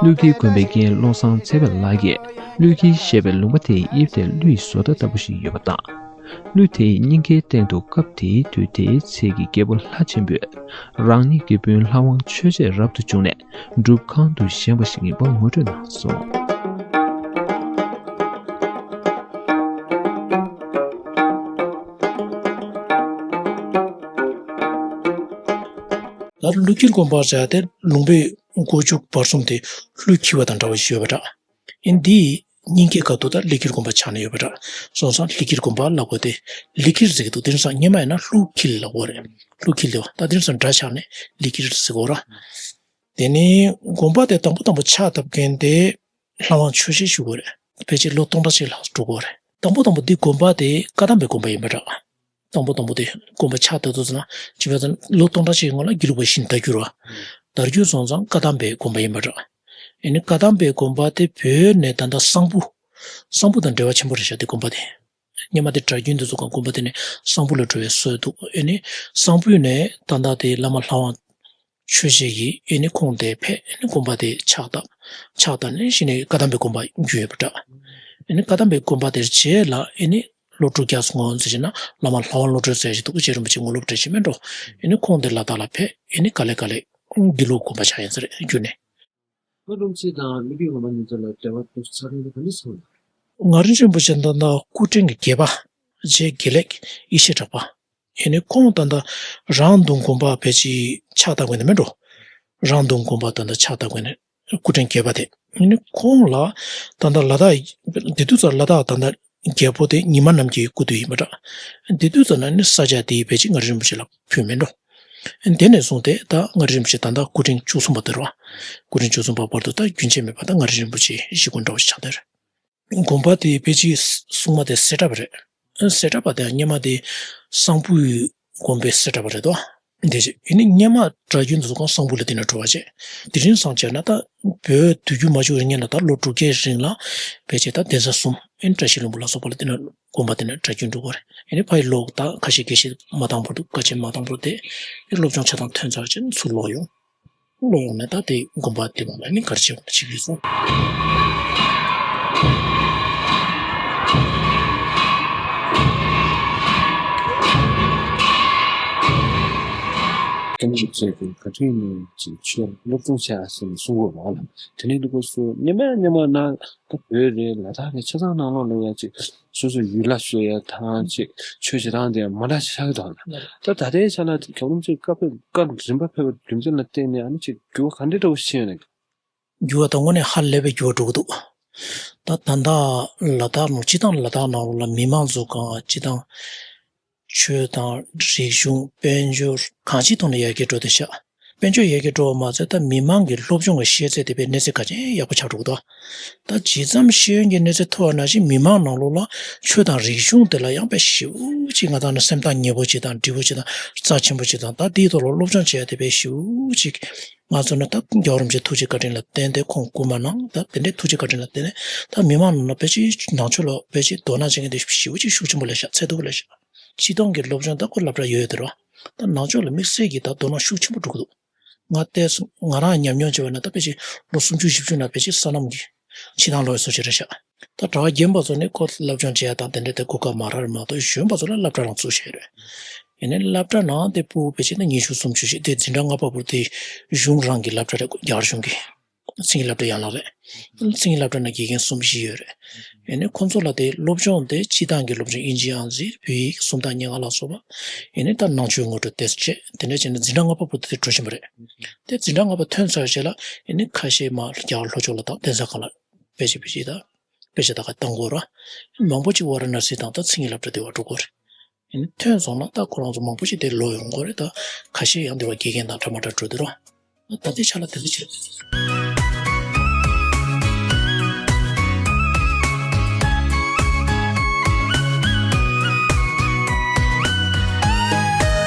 ཀླུ་འཁྱིལ་དགོན་པའི་རྒན་བློ་བཟང་ཚེ་དཔལ་ལགས་ཀྱིས་ཀླུ་འཁྱིལ་ཞེས་པའི་ལུང་པ་དེའི་དབྱིབས་དེ་ཀླུ་ཡི་བཟོ་ལྟ་ལྟ་བུ་ཞིག་ཡོད་པ་དང་། ཀླུ་དེའི་སྙིང་ཁའི་སྟེང་དུ་སྐབས་དེའི་དུས་དེའི་ཚེ་གི་རྒྱལ་པོ་ལྷ་ཆེན་པོས་རང་ཉིད་ཀྱི་སྤུན་ལྷ་དབང་ཆོས་རྗེ་རབ་ཏུ་བྱུང་ནས་སྒྲུབ་ཁང་དུ་བཞེངས་པ་ཞིག་ཡིན་པ་ངོ་སྤྲོད་གནང་སོང་། ད་ཀླུ་འཁྱིལ་དགོན་པ་ཟེར་ཡ་དེ་ལུང་པའི་སྒོ་ཕྱུགས་བར་གསུམ་དེ་ཀླུ་འཁྱིལ་བ་དང་འདྲ་བ་ཞིག་ཡོད་པ་འདྲ། ཨིན་འདིའི་སྙིང་གའི་ཁ་ཐུག་ད་ཀླུ་འཁྱིལ་དགོན་པ་ཆགས་ནས་ཡོད་པ་འདྲ། སོང་ཙང་ཀླུ་འཁྱིལ་དགོན་པ་ལབ་དགོས་ཏེ། ཀླུ་འཁྱིལ་ཟེར་གྱི་འདུག་དེང་སང་སྔོན་མ་ཡིན་ན་ཀླུ་འཁྱིལ་ལབ་དགོས་རེད། ཀླུ་འཁྱིལ་དེ་བ་ད་དེང་སང་སྒྲ་ཆགས་ནས་ཀླུ་འཁྱིལ་ཟེར་དགོས་ར། དེ་ནས་དགོན་པ་དེ་དང་པོ་དང་པོ་ཕྱག་བཏབ་མཁན་དེ་ལྷ་དབང་ཆོས་རྗེ་ཞུ་དགོས་རེད། ཕལ་ཆེར་ལོ་སྟོང་ཕྲག་གཅིག་ལྷག་འགྲོ་དགོས་རེད། དང་པོ་དང་པོ་འདི་དགོན་པ་དེ་བཀའ་གདམས་པའི་དགོན་པ་ཡིན་པ་འདྲ། དང་པོ་དང་པོ་དེ་དགོན་པ་ཕྱག་བཏབ་དུས་ཙམ་ན་བྱས་པ་ཙམ་ལོ་སྟོང་ཕྲག་གཅིག་སྔོན་ལ་དགེ་ལུགས་པ་ཞིག་དར་གྱུར་བ། དར་གྱུར་སོང་ཙང་བཀའ་གདམས་པའི་དགོན་པ་ཡིན་པ་འདྲ། ཨེ་ནི་བཀའ་གདམས་པའི་དགོན་པ་དེ་བོད་ནས་ད་ལྟ་གསང་ཕུ། གསང་ཕུ་དང་འབྲེལ་བ་ཆེན་པོ་རེད་ཤག་དེ་དགོན་པ་དེ། སྔོན་མ་དེ་གྲྭ་རྒྱུན་དེ་ཚོ་གང་དགོན་པ་དེ་ནས་གསང་ཕུ་ལ་འགྲོ་བའི་སྲོལ་འདུག་ཨེ་ནི་གསང་ཕུ་ནས་ད་ལྟ་དེ་བླ་མ་ལྷ་དབང་ཆོས་རྗེ་ཡིས་ཨེ་ནི་ཁོང་དེ་ཕེབས་ཨེ་ནི་དགོན་པ་དེ་ཕྱག་བཏབ། ཕྱག་བཏབ་ནས་གཞི་ནས་བཀའ་གདམས་པའི་དགོན་པ་བརྒྱུད་ཡོད་པ་འདྲ། ཨེ་ནི་བཀའ་གདམས་པའི་དགོན་པ་དེར་རྗེས་ལ་ཨེ་ནི་ལོ་དྲུག་བརྒྱ་སྔོན་ཙམ་ཞིག་ན་བླ་མ་ལྷ་དབང་བློ་གྲོས་ཟེར་ཞིག་འདུག་ཨུ་ཆེ་རིན་པོ་ཆེ་ངོ་ལོག་འདྲ་ཞིག་མེད་འགྲོ། ཨེ་ནི་ཁོང་དེ་ལ་དྭགས་ལ་ཕེབས་ཨེ་ནི་ག་ལེ་ག་ལེ་དགེ་ལུགས་དགོན་པ་ཆགས་ཡིན་ས་རེད་བརྒྱུད་ནས། ང་རིན་ཆེན་དང་ཀླུ་འཁྱིལ་དགོན་པ་གཉིས་ཆར་ལ་འབྲེལ་བ་དུ་ཚ་རུང་གི་ག་འདྲ་སོང་། ང་རིན་ཆེན་རིན་པོ་ཆེ་ད་ལྟ་སྐུ་ཕྲེང་གི་བརྒྱད་པ། རྗེ་དགེ་ལེགས་ཡེ་ཤེས་གྲགས་པ། ཨེ་ནི་ཁོང་ད་ལྟ་རང་གདོང་དགོན་པ་ཕལ་ཆེར་ཕྱག་བཏབ་དགོས་ནི་མིན་འགྲོ། རང་གདོང་དགོན་པ་ད་ལྟ་ཕྱག་བཏབ་དགོས་ནི་སྐུ་ཕྲེང་བརྒྱད་པ་དེ། ཨེ་ནི་ཁོང་ལ་ད་ལྟ་ལ་དྭགས་དེ་དུས་ཚོད་ལ་དྭགས་ད་ལྟ་རྒྱལ་པོ་དེ་ཉི་མ་རྣམ་རྒྱལ་སྐུ་དུས་ཡིན་པ་འདྲ། དེ་དུས་ཙམ་ན་ནི་ས་ཆ་དེའི་ཕལ་ཆེར་ང་རིན་པོ་ཆེ་ལ་ཕུལ་མིན་འགྲོ། དེ་ནས་བཟུང་སྟེ་ད་ང་རིན་པོ་ཆེ་ད་ལྟ་སྐུ་ཕྲེང་བཅུ་གསུམ་པ་དེ་རེད་བ། སྐུ་ཕྲེང་བཅུ་གསུམ་པ་བར་དུ་ད་རྒྱུན་ཆད་མེད་པ་ད་ང་རིན་པོ་ཆེ་བཞེད་དགོངས་འདྲ་བོ་ཞིག་ཆགས་བསྡད་རེད། དགོན་པ་དེ་ཕལ་ཆེར་སྲུང་མ་དེ་སེ་བྲག་པ་རེད། སེ་བྲག་པ་དེ་སྔོན་མ་དེ་གསང་ཕུའི་དགོན་པའི་སེ་བྲག་པ་རེད་དོ། དེ་རྗེས་ཡིན་ནི་སྔོན་མ་གྲྭ་རྒྱུན་དུ་གང་གསང་ཕུ་ལ་དེ་ནས་འགྲོ་བ་བྱས། དེ་རིང་སང་བྱས་ན་ད་བོད་དུས་འགྱུར་མ་བྱུང་བའི་སྔོན་ལ་ད་ལོ་དྲུག་བརྒྱའི་རིང་ལ་ཕལ་ཆེར་ད་གདན་ས་གསུམ་ཨེ་ནི་བཀྲ་ཤིས་ལྷུན་པོ་ལ་སོགས་པ་ལ་དེ་ནས་དགོན་པ་དེ་ནས་གྲྭ་རྒྱུན་འགྲོ་གི་རེད། ཨེ་ནི་ཕ་ཡི་ལོག་ད་ཁ་ཤས་དགེ་བཤེས་མ་དང་པོ་འདུག་དཀའ་ཆེན་མ་དང་པོ་དེ་ཨེ་སློབ་སྦྱོང་བྱེད་སྟངས་ཐོན་ཚར་བྱས་ཚུར་ལོག་ཡོང་། ལོ་ཡོང་ནས་ད་དེ་དགོན་པ་དེ་བ་ལ་ནི་གར་བྱེད་པ་ཞིག་ཡོད་སོང་། ཀུན་གྱིས་བརྩེ་བའི་བཀའ་དྲིན་ནི་ཅིག་ཆོས་སློབ་སྦྱོང་བྱ་ཟེར་ནས་གསུང་གི་ཡོད་པ་ལ། དེ་ནས་འདུག་གོ་སོ་སྔོན་མ་སྔོན་མ་ན་ད་བོད་རེད་ལ་དྭགས་རེད་ཆ་ཚང་ནང་ལོགས་ལ་ཡ་ཅིག་སོ་སོའི་ཡུལ་ལ་བཟོ་ཡ་དང་ཅིག་ཆོས་བྱེད་སྟངས་དེ་མ་འདྲ་ཆགས་ཀྱི་འདུག་ད་ད་ལྟའི་ཆ་ལ་དེ་གྱོང་རིམ་ཅིག་བཀའ་ཕེབས་བཀའ་རིམ་པ་ཕེབས་པའི་རྒྱུ་མཚན་ལ་བརྟེན་ནས་ཨ་ནི་ཅིག་འགྱུར་བ་ག་འདྲ་འདྲ་བོ་ཞིག་ཕྱིན་ཡོད་ནས། འགྱུར་བ་དང་དངོས་གནས་ཧ་ལས་པའི་འགྱུར་བ་འགྲོ་གི་འདུག་ད་ད་ལྟ་ལ་དྭགས་ནང་སྤྱི་བཏང་ལ་དྭགས་ནང་ལ་མི་མང་ཚོ་གང་སྤྱི་བཏང་ཆོས་དང་རིག་གཞུང་དཔལ་འབྱོར་གང་ཅིའི་ཐོག་ནས་ཡར་རྒྱས་འགྲོ་བསྡད་ཤག་དཔལ་འབྱོར་ཡར་རྒྱས་འགྲོ་བ་མ་ཟད་ད་མི་མང་གི་སློབ་སྦྱོང་གི་ཤེས་ཚད་དེ་བས་གནས་ཚད་ག་ཅན་ཡག་པོ་ཆགས་འགྲོ་གི་འདུག་ད་ཇི་ཙམ་ཤེས་ཡོན་གྱི་གནས་ཚད་མཐོ་བ་ནང་བཞིན་མི་མང་ནང་ལོགས་ལ་ཆོས་དང་རིག་གཞུང་དེ་ལ་ཡང་དཔེ་ཞེ་པོ་ཅིག་ང་ཚང་ནི་སེམས་ཐག་ཉེ་པོ་ཅིག་དང་འདྲིས་པོ་ཅིག་དང་རྩ་ཆེན་པོ་ཅིག་དང་ད་དེའི་ཐོག་ལ་སློབ་སྦྱོང་བྱེད་ཡ་དེ་དཔེ་ཞེ་པོ་ཅིག་ང་ཚོ་ནི་ད་རྒྱལ་བ་རིན་པོ་ཆེའི་ཐུགས་རྗེ་བཀའ་དྲིན་ལ་བརྟེན་ཏེ་ཁོང་སྐུ་མ་གནང་ད་དེ་འདྲའི་ཐུགས་རྗེ་བཀའ་དྲིན་ལ་བརྟེན་ནས་ད་མི་མང་ནང་ལ་དཔེ་ཅིག་ནང་ཆོས་ལ་དཔེ་ཅིག་དོ་སྣང་བྱེད་མཁན་དེ་ཞེ་པོ་ཅིག་ཤུགས་ཆེན་པོ་སླེབས་ཤག་ཚད་མཐོ་པོ་སླེབས་ཤག་སྤྱི་བཏང་གི་སློབ་སྦྱོང་ད་ཁོ་སློབ་གྲྭ་ཡོད་ཡོད་དེ་རེད་བ། ད་ནང་ཆོས་ལ་དམིགས་བསལ་གྱི་ད་དོ་སྣང་ཤུགས་ཆེན་པོ་འགྲོ་གི་འདུག་ང་བལྟས་སོང་ང་རང་ཉམས་མྱོང་བྱས་པ་ན་ད་དཔེ་ཅིག་ལོ་སུམ་ཅུ་བཞི་བཅུ་ན་དཔེ་ཅིག་སོ་ནམ་གྱི་ཕྱི་ནང་ལོག་ཡོད་སོ་ཅིག་རེད་ཤག་ད་གྲྭ་པ་རྒན་པ་ཚོ་ནི་ཁོ་སློབ་སྦྱོང་བྱེད་ཡ་དང་དེ་འདྲ་དེ་གོ་སྐབས་མ་རག་རེད་མ་གཏོགས་གཞོན་པ་ཚོ་ལ་སློབ་གྲྭ་རང་བཙུགས་བྱས་རེད། ཡིན་ནའི་སློབ་གྲྭ་ནང་དེ་སྤུ་གུ་དཔེ་ཅིག་ན་ཉི་ཤུ་སུམ་ཅུ་ཞིག་དེ་འཛིན་གྲྭ་ལྔ་པ་བར་དེ་གཞུང་རང་གི་སློབ་གྲྭ་རེད། རྒྱ་གར་གཞུང་གི་མཚན་ཉིད་སློབ་གྲྭ་ཡན་ལག་རེད། མཚན་ཉིད་སློབ་གྲྭ་ནང་དགེ་རྒན་གསུམ་བཞི་ཡོད་རེད། ཡིན་ནའི་ཁོང་ཚོ་ལ་དེ་སློབ་སྦྱོང་དེ་སྤྱི་བཏང་གི་སློབ་སྦྱོང་ཨིན་ཇི་ཨང་རྩིས་བོད་ཡིག་སུམ་རྟགས་ཉེར་ལྔ་ལ་སོགས་པ། ཡིན་ནའི་ད་ནང་ཆོས་ངོ་སྤྲོད་དེ་བྱས་དེ་འདྲ་བྱས་ནས་འཛིན་གྲྭ་ལྔ་པ་བར་དུ་དེ་འགྲོ་བཞིན་པ་རེད། དེ་འཛིན་གྲྭ་ལྔ་པ་ཐོན་ཚར་རྗེས་ལ་ཡིན་ནའི་ཁ་ཤས་མར་རྒྱ་གར་ལྷོ་ཕྱོགས་ལ་དང་གདན་ས་ཁག་ལ་དཔེ་ཆ་དཔེ་ཆ་དང་དཔེ་ཆ་དག་ག་བཏང་དགོས་ར། མང་པོ་ཅིག་ཝཱ་ར་ཎ་སི་དང་ད་མཚན་ཉིད་སློབ་གྲྭ་དེ་བར་འགྲོ་དགོས་རེད། ཡིན་ནའི་ཐོན་སོང་ན་ད་ཁོ་རང་ཚོ་མང་པོ་ཞིག་དེ་ལོག་ཡོང་དགོས་རེད། ད་ཁ་ཤས་ཡང་དེ་བར་དགེ་རྒན་དང་འདྲ་མ་འདྲ་འགྲོ་དུས་ར། ད་ལྟའི་ཆ་ལ་དེ་འདྲ་བྱེད།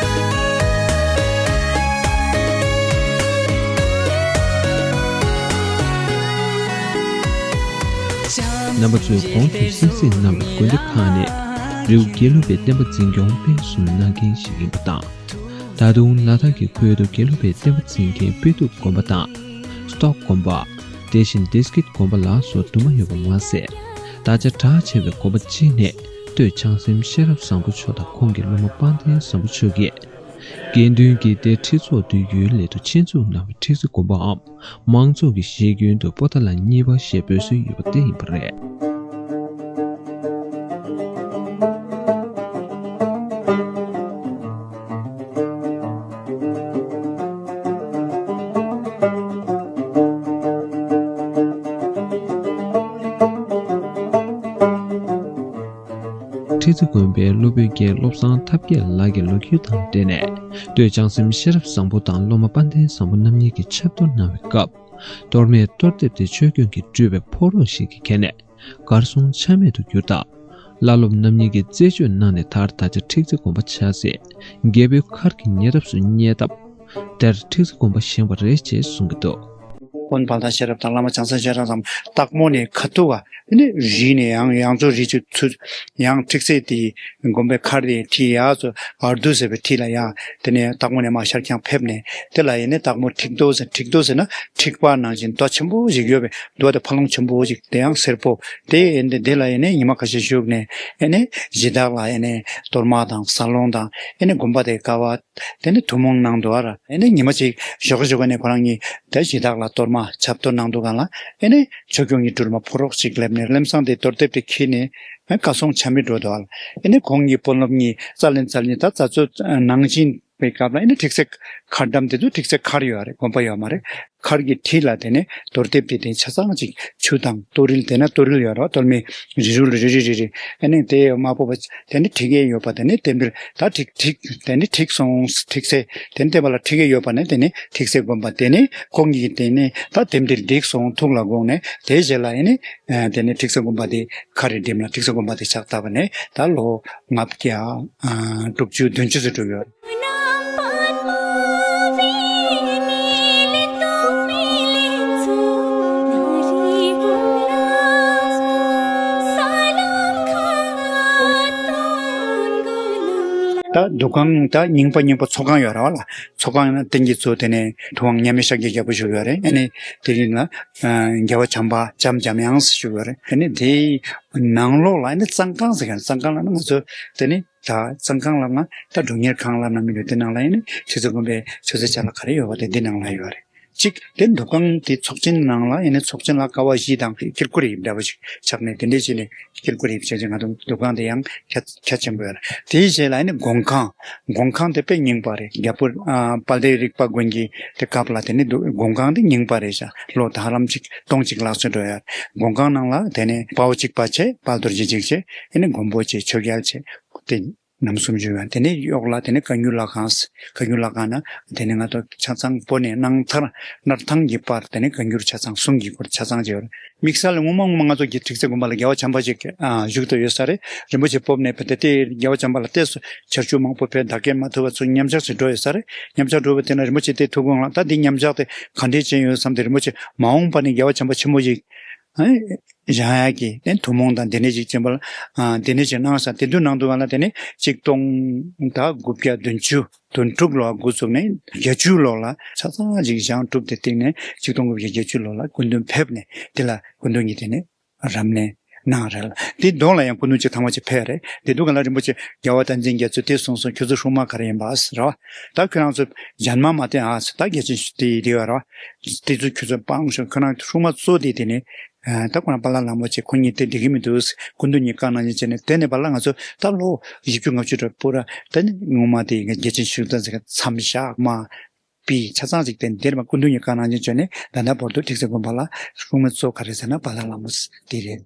རྣམ་པ་ཚོས་གོང་དུ་གསན་གཟིགས་གནང་བའི་དགོན་སྡེ་ཁག་ནས་རི་བོ་དགེ་ལུགས་པའི་བསྟན་པ་འཛིན་སྐྱོང་སྤེལ་གསུམ་གནང་མཁན་ཞིག་ཡིན་པ་དང་། ད་དུང་ལ་དྭགས་ཀྱི་ཁུལ་དུ་དགེ་ལུགས་པའི་བསྟན་པ་འཛིན་མཁན་དཔལ་སྟུག་དགོན་པ་དང་། སྟོག་དགོན་པ། དེ་བཞིན་བདེ་སྐྱིད་དགོན་པ་ལ་སོགས་དུ་མ་ཡོད་པ་མ་ཟད། ད་ཆ་གྲགས་ཆེ་བའི་དགོན་པ་སྤྱི་ནས་སྟོད་བྱང་སེམས་ཤེས་རབ་བཟང་པོ་མཆོག་དང་ཁོང་གི་སློབ་མ་དཔལ་ལྡན་བཟང་པོ་མཆོག་གིས། དགེ་འདུན་གྱི་སྡེ་ཁྲི་ཚོ་འདུས་ཡུལ་ལས་དུ་ཆེད་འཛུགས་གནང་བའི་ཁྲི་རྩེ་དགོན་པའམ། མང་ཚོགས་ཀྱི་ཞེས་རྒྱུན་དུ་པོ་ཏཱ་ལ་གཉིས་པ་ཞེས་འབོད་སྲོལ་ཡོད་པ་དེ་ཡིན་པ་རེད། ཁྲི་རྩེ་དགོན་པའི་སློབ་དཔོན་གྱིས་བློ་བཟང་ཐབས་མཁས་ལགས་ཀྱི་ལོ་རྒྱུས་དང་འབྲེལ་ནས། སྟོད་བྱང་སེམས་ཤེས་རབ་བཟང་པོ་དང་སློབ་མ་དཔལ་ལྡན་བཟང་པོ་རྣམ་གཉིས་ཀྱིས་ཆབ་གཏོར་གནང་བའི་སྐབས། གཏོར་མའི་གཏོར་རྡེབ་དེ་ཆོས་སྐྱོང་གིས་སྤྲུལ་པའི་ཕོ་རོག་ཞིག་གིས་ཁྱེར་ནས་གར་སོང་ཆ་མེད་དུ་གྱུར་སྟབས། བླ་སློབ་རྣམ་གཉིས་ཀྱིས་རྩད་གཅོད་གནང་ནས། མཐར་ད་ཆ་ཁྲི་རྩེ་དགོན་པ་ཆགས་སའི་རྒྱལ་པོའི་མཁར་གྱི་ཉེ་འདབས་སུ་རྙེད་སྟབས། དེར་ཁྲི་རྩེ་དགོན་པ་བཞེངས་པ་རེད་ཅེས་གསུང་གི་འདུག། དཔོན་དཔལ་ལྡན་ཤེས་རབ་དང་བླ་མ་བྱང་སེམས་ཤེས་རབ་ཙམ། སྟག་མོ་ནས་ཁ་ཐུག་ག་ནི་རི་ནས་ཡང་ཡང་ཚུར་རི་ཚུར་ཚུར་ཡང་ཁྲི་རྩེ་དེ་དགོན་པའི་མཁར་དེ་ཁྲི་ཡར་ཚུར་ཨར་རྡུ་ཟེར་བའི་ཁྲི་ལ་ཡང་དེ་ནས་སྟག་མོ་ནས་མར་ཤར་རྒྱང་ཕེབས་ནས། དེ་ལ་ཡིན་ནས་སྟག་མོ་འཁྲིག་རྡོ་ཟེར། འཁྲིག་རྡོ་ཟེར་ན་འཁྲིག་པ་ནང་བཞིན་རྡོ་ཆེན་པོ་ཞིག་ཡོད་པའི་རྡོ་དེ་ཕ་ལོང་ཆེན་པོ་ཞིག་དེ་ཡང་སེར་པོ་དེ་ཡིན་ཏེ། དེ་ལ་ཡིན་ནས་ཉི་མ་ཁ་ཤས་བཞུགས་ནས། ཨེ་ནས་གཞི་བདག་ལ་ཨེ་ནས་གཏོར་མ་དང་ཟ་ལོང་དང་། ཨེ་ནས་དགོན་པ་དེ་ཀ་བ། དེ་ནས་ཐུན་མོང་གནང་འདུག་ཨ་ར། ཨེ་ནས་ཉི་མ་གཅིག་ཞོགས་ཀ་ཞོགས་ཀ་ནས་ཁོ་རང་གཉིས་དེ་གཞི་བདག་ལ་གཏོར་མ་ཆབ་གཏོར་གནང་འདུག་ག་ལ། ཨེ་ནས་ཆོས་སྐྱོང་གི་སྤྲུལ་མ་ཕོ་རོག་ཅིག་སླེབས་ནས་ལམ་སང་དེ་གཏོར་རྡེབ་དེ་འཁྱེར་ནས་ཨེ་གར་སོང་ཆ་མེད་འགྲོ་འདུག་ཨ་ལ། ཨེ་ནས་ཁོང་གི་དཔོན་སློབ་གཉིས་རྩ་ལེན་རྩ་ལེན་ད་རྩ་རྩོད་ནང་བཞིན་པའི་སྐབས་ལ། ཨེ་ནས་ཁྲི་རྩེ་མཁར་འགྲམ་དེ་ཚོ་ཁྲི་རྩེ་མཁར་ཡོད་རེད། དགོན་པ་ཡོད་མ་རེད། མཁར་གྱི་འཁྲིས་ལ་དེ་ནས་གཏོར་རྡེབ་དེ་དེ་ཆ་ཚང་ཅིག་ཆུ་དང་གཏོར་རིལ། དེ་ན་གཏོར་རིལ་ཡོད་རེད་བ། གཏོར་མའི་རི་རུལ་རི་རི་རི་རི། ཨེ་ནས་དེ་མ་ཕོག་པ་དེ་ནས་འཁྲིག་གེ་ཡོད་པ། དེ་ནས་དེ་འདིར་ད་འཁྲིག་འཁྲིག་དེ་ནས་འཁྲིག་སོང་། ཁྲི་རྩེ་དེ་ནས་དེ་བ་ལ་འཁྲིག་གེ་ཡོད་པ་ནས་དེ་ནས་ཁྲི་རྩེ་དགོན་པ། དེ་ནས་ཁོང་གིས་དེ་ནས་ད་དེ་འདིར་འགྲིག་སོང་། ཐུགས་ལ་དགོངས་ནས། དེ་རྗེས་ལ་ཨེ་ནས་དེ་ནས་ཁྲི་རྩེ་དགོན་པ་དེ་ཁ་རེ་འགྲིམ་ལ། ཁྲི་རྩེ་དགོན་པ་དེ་ཕྱག་བཏབ་པ་ནས་ད་ལོ་ལྔ་བརྒྱ་དྲུག་ཅུ་བདུན་ཅུ་ཙམ་འགྲོ་གི་ཡོད། ད་འདུ་ཁང་ད་རྙིང་པ་རྙིང་པ་ཚོགས་ཁང་ཡོད་རེད་བ་ལ། ཚོགས་ཁང་ན་རྟེན་གྱི་ཚོགས། དེ་ནས་ཐུབ་དབང་མཉམ་མེད་ཤཱཀྱའི་རྒྱལ་པོ་བཞུགས་ཡོད་རེད། ཨ་ནི་དེ་རིང་ལ་རྒྱལ་བ་བྱམས་པ་ལྕམ་འཇམ་དབྱངས་བཞུགས་ཡོད་རེད། ཨ་ནི་དེའི་ནང་ལོགས་ལ་ཨ་ནི་གཙང་ཁང་ཟེར་མཁན། གཙང་ཁང་ལ་ནི་ང་ཚོ་དེ་ནི། ད་གཙང་ཁང་ལབ་ན་ད་མགྲོན་གཉེར་ཁང་ལབ་ན་མི་འདུག། དེ་ནང་ལ་ཡིན་ན་ཆོས་རྩེ་དགོན་པའི་ཆོས་རྩེ་ཅ་ལག་ག་རེ་ཡོད་པ་དེ་འདི་ནང་ལ་ཡོད་རེད། གཅིག་དེ་འདུ་ཁང་དེ་ཚོགས་ཆེན་ནང་ལ་ཡིན་ན་ཚོགས་ཆེན་ལ་ཀ་བ་བཞི་དང་དཀྱིལ་འཁོར་ཡིབ་འདྲ་པོ་ཞིག་ཆགས་ནས། དེ་འདྲའི་བྱས་ནས་དཀྱིལ་འཁོར་ཡིབ་བྱས་རྗེས་ང་ཚོ་འདུ་ཁང་དེ་ཡང་ཁྱ་ཁྱ་ཆེན་པོ་ཡོད་རེད། དེའི་རྗེས་ལ་ཡིན་ན་སྒོང་ཁང་། སྒོང་ཁང་དེ་དཔེ་རྙིང་པ་རེད། རྒྱལ་པོ་ཨ་དཔལ་ལྡན་རིག་པ་མགོན་གྱི་དེ་སྐབས་ལ་དེ་ནི་འདུ་སྒོང་ཁང་དེ་རྙིང་པ་རེད་ཤག། ལོ་ད་ཧ་ལམ་ཅིག་སྟོང་གཅིག་ལྷག་ཙམ་འགྲོ་ཡ། སྒོང་ཁང་ནང་ལ་དེ་ནས་དཔའ་བོ་གཅིག་པ་བྱས། དཔལ་རྡོ་རྗེ་འཇིགས་བྱེད། ཨེ་ནས་མགོན་པོ་བྱས། ཆོས་རྒྱལ་བྱས། དེ་རྣམ་གསུམ་བཞུགས་ཡོད། དེ་ནས་གཡོག་ལ་དེ་ནས་བཀའ་འགྱུར་ལྷ་ཁང་། བཀའ་འགྱུར་ལྷ་ཁང་ན་དེ་ནས་ང་ཚོ་ཆ་ཚང་པོ་ནས་སྣང་མཐར་སྣར་ཐང་གི་བར་དེ་ནས་བཀའ་འགྱུར་ཆ་ཚང་གསུང་གི་སྐོར་ཆ་ཚང་བྱས་ཡོད་རེད། དམིགས་བསལ་ལ་སྔོན་མ་སྔོན་མ་ང་ཚོ་གི་ཁྲི་རྩེ་དགོན་པ་ལ་རྒྱལ་བ་བྱམས་པ་ཅིག་ཨ་བཞུགས་དུ་ཡོད་ས་རེད། རིན་པོ་ཆེ་སྤོབས་ནས་ཕེབས་ཏེ། དེ་རྒྱལ་བ་བྱམས་པ་ལ་བལྟས་སོ། ཆར་ཆུ་མང་པོ་བས་བདག་གིས་མ་ཐུབ་པ་ཚོ་མཉམ་བཞག་ཅིག་འགྲོ་ཡོད་ས་རེད། མཉམ་བཞག་འགྲོ་བའི་དེ་ན་རིན་པོ་ཆེ་དེ་ཐུགས་དགོངས་ལ། ད་འདི་མཉམ་བཞག་དེ་ག་འདྲས་ཅན་ཡོད་བསམ་སྟེ། རིན་པོ་ཆེ་མ་འོངས་པ་ནས་རྒྱལ་བ་བྱམས་པ་ཆེན་པོ་ཞིག་ཨ་བཞེངས་ཡག་གི་དེ་ཐུན་མོང་དང་དེ་འདྲས་ཅིག་ཅན་པ་ལ་ཨ་དེ་འདྲས་ཅིག་གནང་ས། དེ་དུས་གནང་འདུག་ག་ལ། དེ་ནས་གཅིག་སྟོང་དང་དགུ་བརྒྱ་བདུན་ཅུ་དོན་དྲུག་ལོ་འགོ་བཙུགས་ནས་བརྒྱད་ཅུ་ལོ་ལ་ཆ་ཚང་ཅིག་བཞེངས་གྲུབ་སྟེ། སྟེང་ནས་གཅིག་སྟོང་དགུ་བརྒྱ་བརྒྱད་ཅུ་ལོ་ལ་སྐུ་མདུན་ཕེབས་ནས། དེ་ལ་སྐུ་མདུན་གྱིས་དེ་ནས་རབ་གནས་གནང་རེད་ལ། དེའི་གདོང་ལ་ཡང་སྐུ་མདུན་གཅིག་ཐེངས་མ་གཅིག་ཕེབས་རེད། དེ་དུས་ག་ལ་རིན་པོ་ཆེ་རྒྱལ་བ་བསྟན་འཛིན་རྒྱ་མཚོས་དེ་གསུངས་སོང་། ཁྱོད་ཚོ་སྲུང་མ་ག་རེ་ཡིན་པ་ཟེར་བ། ད་ཁྱོད་རང་ཚོ་ཞན་མ་མ་བསྟེན་ཨ་ཟེར། ད་རྒྱལ་ཆེན་ཞུ་དེ་ཡི་རེ་བ་ར་བ། དེ་ཚོ་ཁྱོད་ཚོ་སྤང་ཤོག། ཁྱོད་རང་སྲུང་མ་གཙོ་དེ་དེ་ནས་ད་ཁོ་རང་པཱ་ལགས་ལྷ་མོ་ཆེ་ཁོ་གཉིས་དེ་འགྲིག་གི་མི་འདུག་ཟེར། སྐུ་མདུན་གཉིས་བཀའ་གནང་ཉིན་བྱས་ནས། དེ་ནས་པཱ་ལགས་ང་ཚོ་ད་ལོ་བཞི་བཅུ་ལྔ་བཅུ་འགྲོ་པོ་ར། ད་ནི་ངོ་མ་དེ་རྒྱལ་ཆེན་ཞུ་དང་ཟེར་མཚམས་བཞག་མ། པའི་ཆ་ཚང་ཅིག་དེ་འདིར་མ་སྐུ་མདུན་གྱི་བཀའ་གནང་ཆེན་བྱོན་ནས། ད་ལྟ་བར་དུ་ཁྲིག་རྩེ་དགོན་པ་ལ་སྲུང་མའི་གཙོ་ག་རེ་ཟེར་ན་པཱ་ལགས་ལྷ་མོ་དེ་རེད།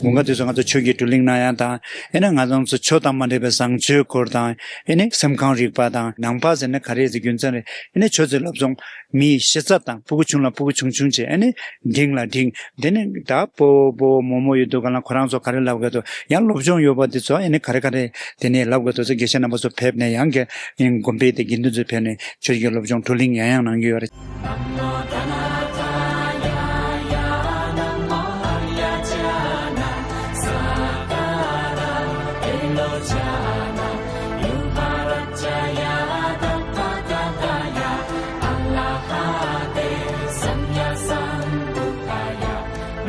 དགུན་ཁ་དུས་སུ་ང་ཚོ་ཆོས་ཀྱི་བགྲོ་གླེང་གནང་ཡ་དང་། ཨེ་ནས་ང་རང་ཚོ་ཆོས་དང་མ་འདྲེས་པའི་བཟང་སྤྱོད་སྐོར་དང་། ཨེ་ནས་སེམས་ཁམས་རིག་པ་དང་། ནང་པ་ཟེར་ན་ག་རེ་ཟེར། རྒྱུ་མཚན་རེད། ཨེ་ནས་ཆོས་ཚོའི་སློབ་སྦྱོང་མིའི་ཤེས་ཚད་དང་། ཕྲུ་གུ་ཆུང་ལ་ཕྲུ་གུ་ཆུང་ཆུང་བྱས། ཨེ་ནས་འབྲིང་ལ་འབྲིང་། དེ་ནས་ད་སྤོ་བོ་མོ་མོ་ཡོད་དུས་ག་ལ་ཁོ་རང་ཚོ་ག་རེ་ལབ་དགོས་འདུག། ཡང་སློབ་སྦྱོང་ཡོད་པ་དེ་ཚོ་ཨེ་ནས་ག་རེ་ག་རེ་དེ་ནས་ལབ་དགོས་འདུག་ཟེར། དགེ་བཤེས་རྣམ་པ་ཚོ་ཕེབས་ནས། ཡང་དགེ་དགོན་པའི་དེ་དགེ་འདུན་ཚོ་ཕེབས་ནས་ཆོས་ཀྱི་སློབ་སྦྱོང་བགྲོ་གླེང་ཡང་ཡང་གནང་གི་ཡོད་རེད།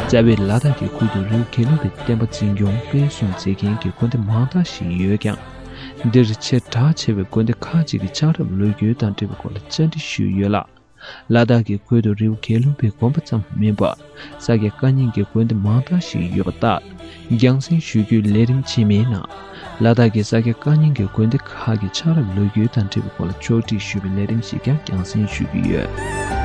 རྩ་བའི་ལ་དྭགས་ཀྱི་ཁུལ་དུ་རི་བོ་དགེ་ལུགས་པའི་བསྟན་པ་འཛིན་སྐྱོང་སྤེལ་གསུམ་མཛད་མཁན་གྱི་དགོན་སྡེ་མང་དག་ཞིག་ཡོད་ཀྱང་། འདིར་ཆེས་གྲགས་ཆེ་བའི་དགོན་སྡེ་ཁག་ཅིག་གི་ཆགས་རབས་ལོ་རྒྱུས་དང་འབྲེལ་བའི་སྐོར་ལ་བཅར་འདྲི་ཞུས་ཡོད་ལ། ལ་དྭགས་ཀྱི་ཁུལ་དུ་རི་བོ་དགེ་ལུགས་པའི་དགོན་པ་ཙམ་མིན་པར། ས་དགེ་བཀའ་རྙིང་གི་དགོན་སྡེ་མང་དག་ཞིག་ཡོད་པ་ལྟར། རྒྱང་སྲིང་ཞུ་རྒྱུའི་ལས་རིམ་རྗེས་མའི་ནང་། ལ་དྭགས་ཀྱི་ས་དགེ་བཀའ་རྙིང་གི་དགོན་སྡེ་ཁག་གི་ཆགས་རབས་ལོ་རྒྱུས་དང་འབྲེལ་བའི་སྐོར་ལ་ཕྱོགས་སྒྲིག་ཞུས་པའི་ལས་རིམ་ཞིག་ཀྱང་རྒྱང་སྲིང་ཞུ་རྒྱུ་ཡོད།